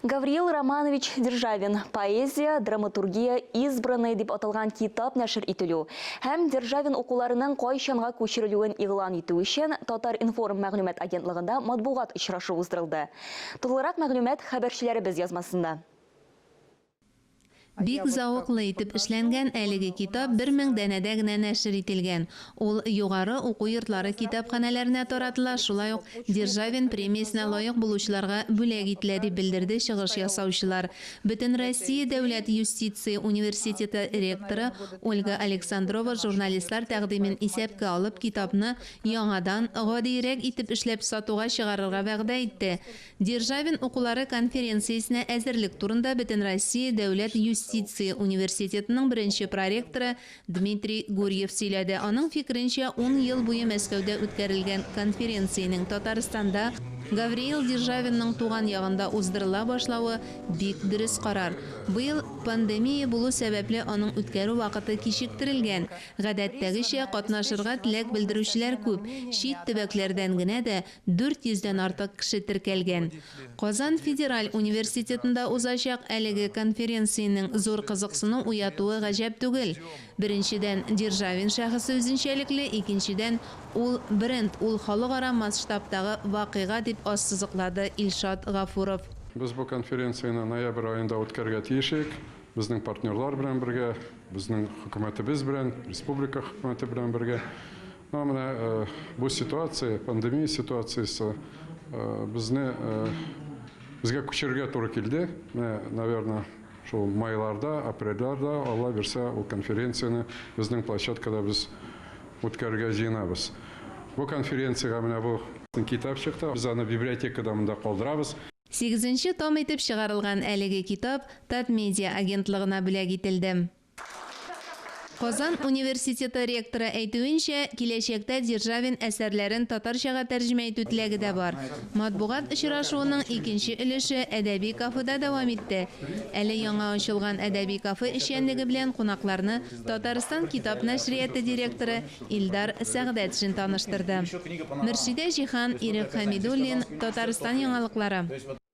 Гавриил Романович Державин. Поэзия, драматургия, избранные дип аталган китап нәшер ителү һәм Державин укуларының кайчанга күчерелүен игълан итү өчен Татар-информ мәгълүмат агентлыгында матбугат очрашуы уздырылды. Тулырак мәгълүмат хәбәрчеләребез язмасында. Бик зәвыклы итеп эшләнгән әлеге китап 1000 данәдә генә нәшер ителгән. Ул югары уку йортлары китапханәләренә таратыла, шулай ук Державин премиясенә лаек булучыларга бүләк ителә, дип белдерде чыгыш ясаучылар. Бөтенроссия дәүләт юстиция университеты ректоры Ольга Александрова журналистлар тәкъдимен исәпкә алып, китапны яңадан, гадиерәк итеп эшләп сатуга чыгарырга вәгъдә итте. Державин укулары конференциясенә әзерлек турында Бөтенроссия дәүләт юстиция университетының беренче проректоры Дмитрий Гурьев сөйләде. Аның фикеренчә, ун ел буе Мәскәүдә үткәрелгән конференциянең Татарстанда, Гавриил Державинның туган ягында уздырыла башлавы бик дөрес карар. Быел, пандемия булу сәбәпле, аның үткәрү вакыты кичектерелгән. Гадәттәгечә, катнашырга теләк белдерүчеләр күп, чит төбәкләрдән генә дә 400 дән артык кеше теркәлгән. Казан федераль университетында узачак әлеге конференциянең зур кызыксыну уятуы гаҗәп түгел. Беренчедән, Державин шәхесе үзенчәлекле, икенчедән, ул, бренд, ул халыкара масштабтагы вакыйга, дип ассызыклады Илшат Гафуров. Без бу конференцияне ноябрь аенда үткәрергә тиеш идек. Безнең партнерлар белән бергә, безнең хөкүмәтебез белән, республика хөкүмәте белән бергә. Ну, менә бу ситуация, пандемия ситуациясе безне безгә күчерергә туры килде. Менә, наверное, шул майларда, апрельләрдә, Алла бирсә, ул конференцияне безнең площадкада без үткәрергә җыенабыз. Бу конференциягә менә бу китап чыкты. Без аны библиотекада монда калдырабыз. Сигезенче том итеп чыгарылган әлеге китап Татмедиа агентлыгына бүләк ителде. Казан университеты ректоры әйтүенчә, киләчәктә Державин әсәрләрен татарчага тәрҗемә итү теләге дә бар. Матбугат очрашуының икенче өлеше әдәби кафеда дәвам итте. Әле яңа ачылган әдәби кафе эшчәнлеге белән кунакларны Татарстан китап нәшрияты директоры Илдар Сәгъдәтшин таныштырды. Мөршидә Җиһан, Ирек Хәмидуллин, Татарстан яңалыклары.